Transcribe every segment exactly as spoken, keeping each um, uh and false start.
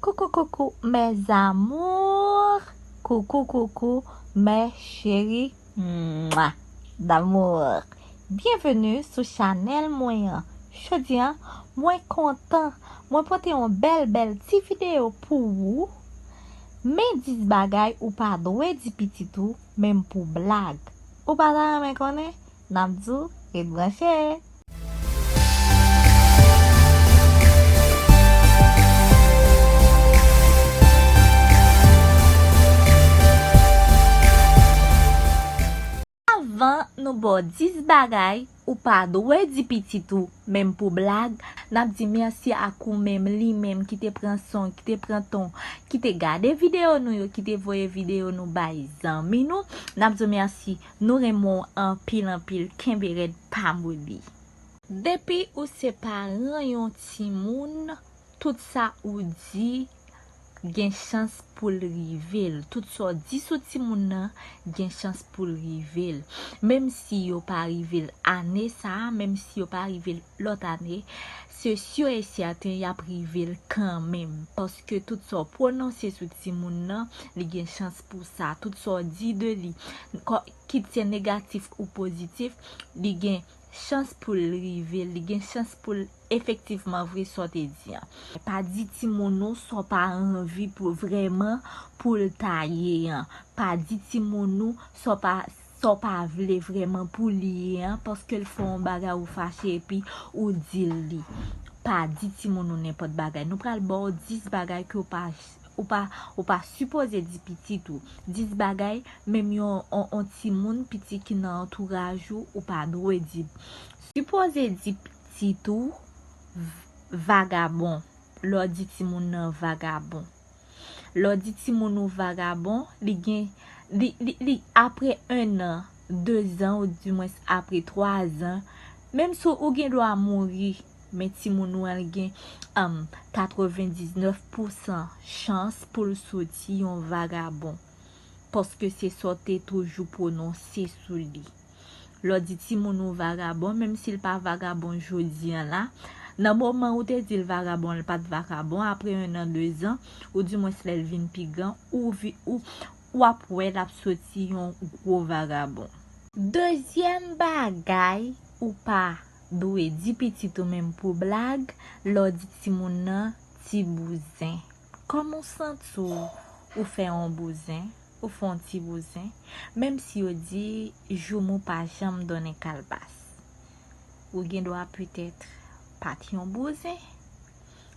Coucou, coucou, mes amours. Coucou, coucou, mes chéris. Mwa, d'amour. Byenveni sou chanèl mwen an. Jodi a, mwen kontan. Mwen pote yon bèl, bèl ti videyo pou ou. Men dis bagay ou pa dwe di pitit ou, menm pou blag. Ou pa ta renmen konnen? N ap di w, ret branche. Avan nou ba w dis bagay ou pa dwe di pitit ou, menm pou blag, n ap di mèsi ak ou menm, li menm ki te pran son, ki te pran ton, ki te gade videyo nou yo, ki te voye videyo nou bay zanmi nou. N ap di w mèsi, nou renmen w anpil, anpil, kenbe rèd, pa moli. Depi ou se paran yon timoun, tout sa ou di gen chans pou l rive l. Tout sa w di sou timoun nan gen chans pou l rive l. Menm si yo pa rive l ane sa a, menm si yo pa rive l lòt ane, se si e sèten y ap rive l kanmenm. Paske tout sa w pwononse sou timoun nan, li gen chans pou sa. Tout sa w di de li, kò-, kit se negatif ou pozitif, li gen chans pou l rive, li gen chans pou l efektivman vre sa w te di an. Pa di timoun ou sa w pa anvi pou vrèman pou l ta ye an. Pa di timoun ou sa w pa, sa w pa vle vrèman pou li ye an, paske l fè yon bagay ou fache epi ou di l li. Pa di timoun ou nenpòt bagay. Nou pral ba w dis bagay ke w pa, ou pa, ou pa sipoze di pitit ou. Dis bagay menm yon, on, on timoun piti ki nan antouraj ou, ou pa dwe di. Sipoze di pitit ou v-, vagabon. Lè w di timoun nan vagabon. Lè w di timoun ou vagabon, li gen, li, li, li, apre en an, de zan, ou dimwens apre twa zan, menm si ou gen dwa mouri, men timoun ou an gen, um, katrevendiznèf pousan chans pou l soti yon vagabon. Paske se sa w te toujou pwononse sou li. Lè w di timoun ou vagabon, menm si l pa vagabon jodi an la, nan moman ou te di l vagabon, l pa t vagabon, apre en an, de zan, ou dimwens lè l vin pi gran, ou vi-, ou, w ap wè l ap soti yon gwo vagabon. Dezyèm bagay ou pa dwe di pitit ou menm pou blag, lè w di timoun nan ti bouzen. Kòman w santi w, ou fè yon bouzen, ou fè yon ti bouzen, menm si yo di joumou pa janm donnen kalbas. Ou gen dwa petèt pa t yon bouzen,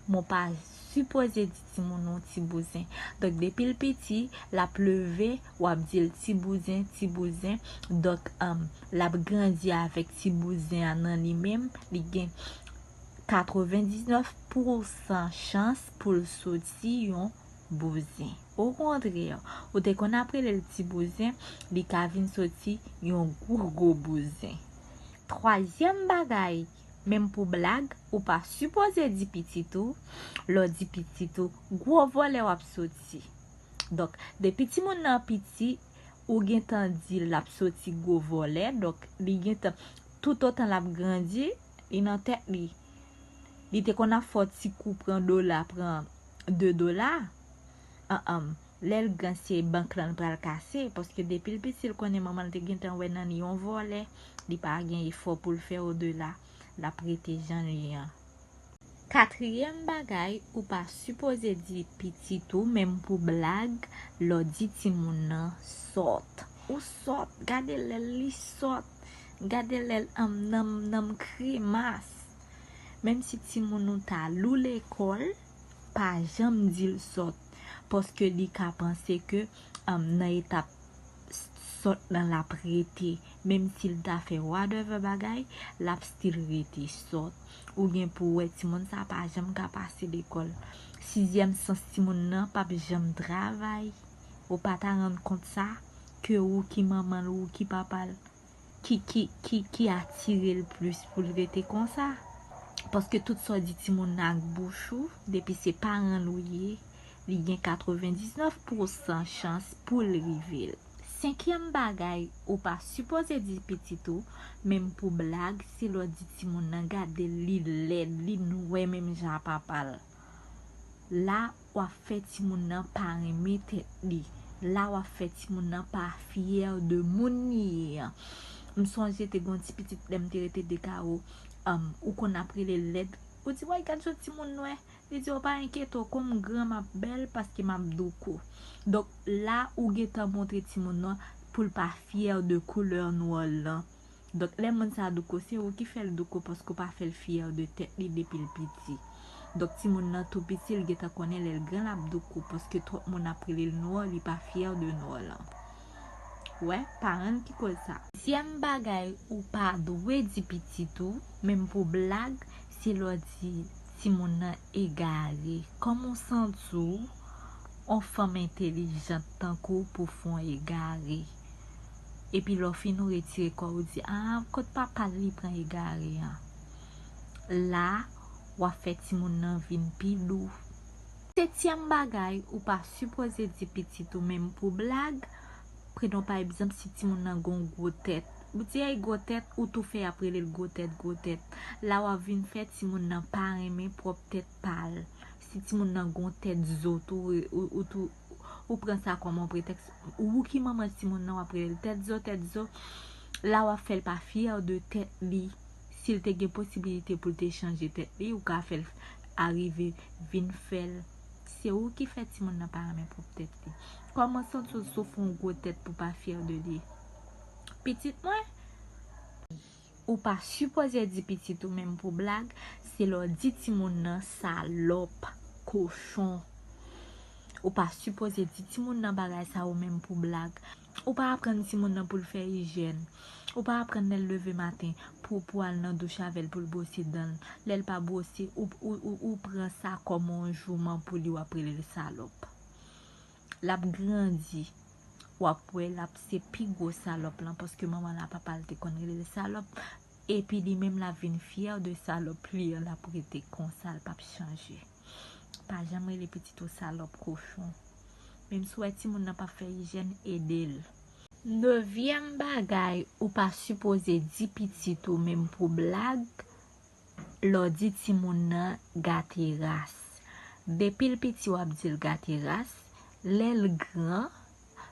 men w pa sipoze di timoun ou ti bouzen. Donk, depi l piti, l ap leve, w ap di l ti bouzen, ti bouzen. Donk, um, l ap grandi avèk ti bouzen an nan li menm, li gen katrevendiznèf pousan chans pou l soti yon bouzen. Okontrè, ou te konn ap rele l ti bouzen, li ka vin soti yon gwo gwo bouzen. Twazyèm bagay, menm pou blag, ou pa sipoze di pitit ou, lè w di pitit ou, gwo vòlè w ap soti. Donk, depi timoun nan piti, ou gentan di l ap soti gwo vòlè, donk, li gentan, toutotan l ap grandi, li nan tèt li. Li te konn ap fè w ti kou pran dola, pran de dola. An, an, lè l gran se bank lan l pral kase, paske depi l piti l konnen manman l te gentan wè nan li yon vòlè, li pa gen efò pou l fè odela, l ap rete jan l ye an. Katriyèm bagay, ou pa sipoze di pitit ou, menm pou blag, lè w di timoun nan sòt. Ou sòt, gade lè l li sòt, gade lè l anm nanm nanm kremas. Menm si timoun ou ta lou lekòl, pa janm di l sòt, paske li ka panse ke, anm, nan etap sòt nan l ap rete. Menm si l ta fè whatever bagay, l ap still rete sòt. Ou gen pou w wè timoun sa pa janm ka pase lekòl. Sizyèm sans timoun nan p ap janm travay. Ou pa ta rann kont sa, ke ou ki manman l, ou ki papa l, ki, ki, ki, ki atire l plis pou l rete konsa? Paske tout sa w di timoun nan ak bouch ou, depi se paran l ou ye, li gen katrevendiznèf pousan chans pou l rive l. Senkyèm bagay ou pa sipoze di pitit ou, menm pou blag, se lè w di timoun nan gade l, li lèd, li nwè menm jan a papa l. La w ap fè timoun nan pa renmen tèt li. La w ap fè timoun nan pa fyè de moun li ye an. M sonje te gen yon ti pitit lè m te rete Dekawo, um, ou konn ap rele l lèd. Ou di, "Woy, gad jan timoun nwè." Li di, "O, pa enkyete w, kon m gran, m ap bèl paske m ap douko." Donk, la ou gentan montre timoun nan pou l pa fyè de koulè nwè l lan. Donk, lè moun sa douko, se ou ki fè l douko paske w pa fè l fyè de tèt li depi l piti. Donk, timoun nan tou piti, l gentan konnen lè l gran, l ap douko paske twòp moun ap rele l nwè, li pa fyè de nwè lan. Wè, paran l ki koz sa. Dezyèm bagay ou pa dwe di pitit ou, menm pou blag, se lè w di timoun nan egare. Kòman w santi w, yon fanm entelijant tankou w pou fè yon egare? Epi lè w fin ou retire kò w, ou di, "A, kot papa l li pran egare an?" La, w ap fè timoun nan vin pi dou. Setyèm bagay ou pa sipoze di pitit ou, menm pou blag, prenon pa egzanp, si timoun nan gon gwo tèt, ou di, "Ey, gwo tèt," ou tou fè y ap rele l gwo tèt, gwo tèt. La w ap vin fè timoun nan pa renmen pwòp tèt pa l. Si timoun nan gon tèt zo tou, ou, ou tou, ou pran sa kòm yon pretèks. Ou ki manman timoun nan, w ap rele l tèt zo, tèt zo. La w ap fè l pa fyè de tèt li. Si l te gen posibilite pou l te chanje tèt li, ou ka fè l arive vin fè l. Se ou ki fè timoun nan pa renmen pwòp tèt li. Kòman santi w si w fè yon gwo tèt pou pa fyè de li? Pitit mwen, ou pa sipoze di pitit ou menm pou blag, se lè w di timoun nan salòp, kochon. Ou pa sipoze di timoun nan bagay sa yo menm pou blag. Ou pa aprann timoun nan pou l fè ijyèn. Ou pa aprann lè l leve maten pou, pou al nan douch avè l pou l bwose dan l. Lè l pa bwose, ou, ou, ou, ou pran sa kòm yon jouman pou li, w ap rele l salòp. L ap grandi, w ap wè l ap se pi gwo salòp lan, paske manman l ak papa l te konn rele l salòp. Epi li menm l ap vin fyè de salòp li an, l ap rete konsa, l p ap chanje. Pa janm rele pitit ou salòp, kochon. Menm si w wè timoun nan p ap fè ijyèn, ede l. Nevyèm bagay ou pa sipoze di pitit ou menm pou blag, lè w di timoun nan gate ras. Depi l piti w ap di l gate ras, lè l gran,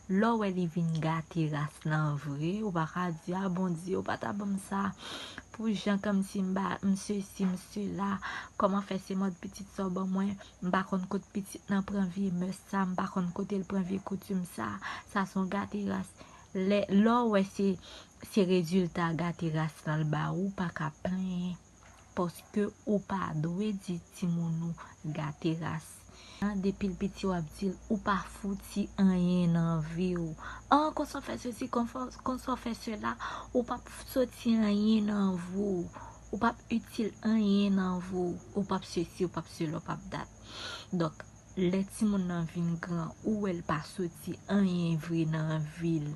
lè w wè li vin gate ras lan vre, ou pa ka di, "A Bondye, ou pa ta ban m sa. Pou jan kòmsi m ba, m sesi, m sela, kòman fè se mòd pitit sa w ban mwen, m pa konn kot pitit nan pran vye mès sa, m pa konn kote l pran vye koutim sa, sa se yon gate ras." Lè, lè w wè se, se rezilta gate ras lan l ba ou, ou pa ka plenyen. Paske ou pa dwe di timoun ou gate ras. Depi l piti w ap di l, "Ou pa fouti anyen nan vi w. An, konsa w fè sesi, konsa w fè sela, ou p ap soti anyen nan vi w. Ou p ap itil anyen nan vi w. Ou p ap sesi, ou p ap sela, ou p ap dat." Donk, lè timoun nan vin gran, ou wè l pa soti anyen vre nan vi l.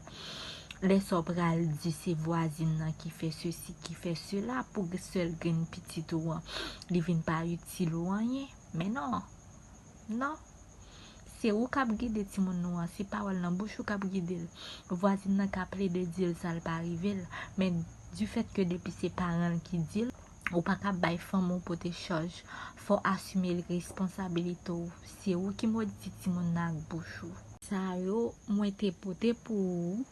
Lè sa w pral di se vwazin nan ki fè sesi, ki fè sela, pou sèl grenn pitit ou an, li vin pa itil ou anyen. Men non. Non. Se ou k ap gide timoun ou an, se pawòl nan bouch ou k ap gide l. Vwazin nan ka plede di l sa l pa rive l, men difèt ke depi se paran l ki di l, ou pa ka bay fanm ou pote chaj. Fò w asime responsabilite w. Se ou ki modi timoun nan ak bouch ou. Sa yo mwen te pote pou ou.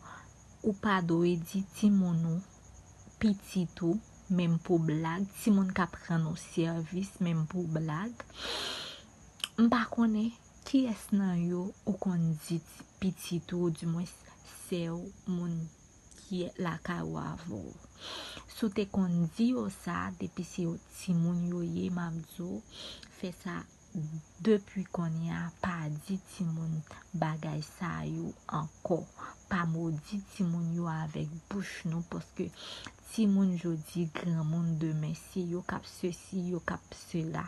Ou pa dwe di timoun ou, pitit ou, menm pou blag, timoun k ap rann ou sèvis, menm pou blag. M pa konnen kiyès nan yo ou konn di ti, pitit ou, oudimwens sè w, moun ki lakay ou avè w. Si w te konn di yo sa, depi se yon timoun yo ye, m ap di w, fè sa depi kounye a, pa di timoun bagay sa yo ankò. Pa modi timoun yo avèk bouch nou, paske timoun jodi, granmoun demen, se yo k ap sesi, yo k ap sela.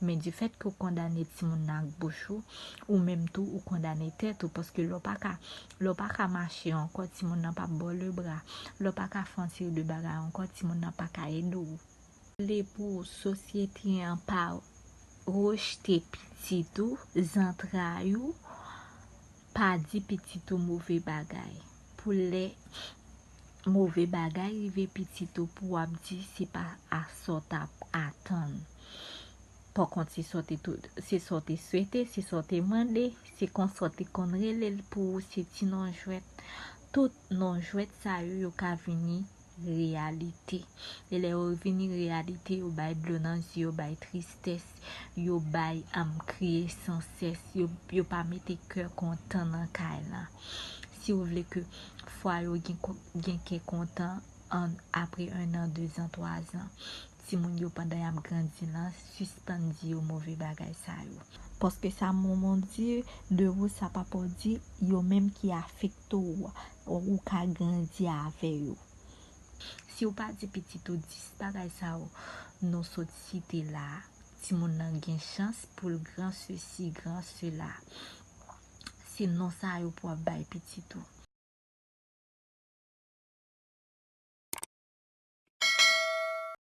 Men difèt ke w kondane timoun nan ak bouch ou, ou menm tou, ou kondane tèt ou, paske lè w pa ka, lè w pa ka mache ankò, timoun nan p ap ba w lebra. Lè w pa ka fè yon seri de bagay ankò, timoun nan pa ka ede w. Vle pou sosyete an pa rejte pitit ou, zantray ou, pa di pitit ou move bagay. Pou lè move bagay rive pitit ou, pou w ap di se pa a sa w t ap atann. Pòkont, se sa w te tou- se sa w te swete, se sa w te mande, se konsa w te konn rele l pou ou, se ti non jwèt. Tout non jwèt sa yo, yo ka vini reyalite. E lè yo vini reyalite, yo bay dlo nan zye, yo bay tristès, yo bay, am, kriye sansès, yo, yo pa mete kè kontan nan kay la. Si w vle ke fwa yo gen, gen kè kontan, an, apre en an, de zan, twa zan, timoun yo, pandan y ap grandi lan, sispann di yo move bagay sa yo. Paske sa manman w di de ou, sa papa w di, yo menm ki afekte w, ou ka grandi avè yo. Si w pa di pitit ou dis bagay sa yo nou sot site la, timoun nan gen chans pou l gran sesi, gran sela. Se non sa yo pou w ap bay pitit ou.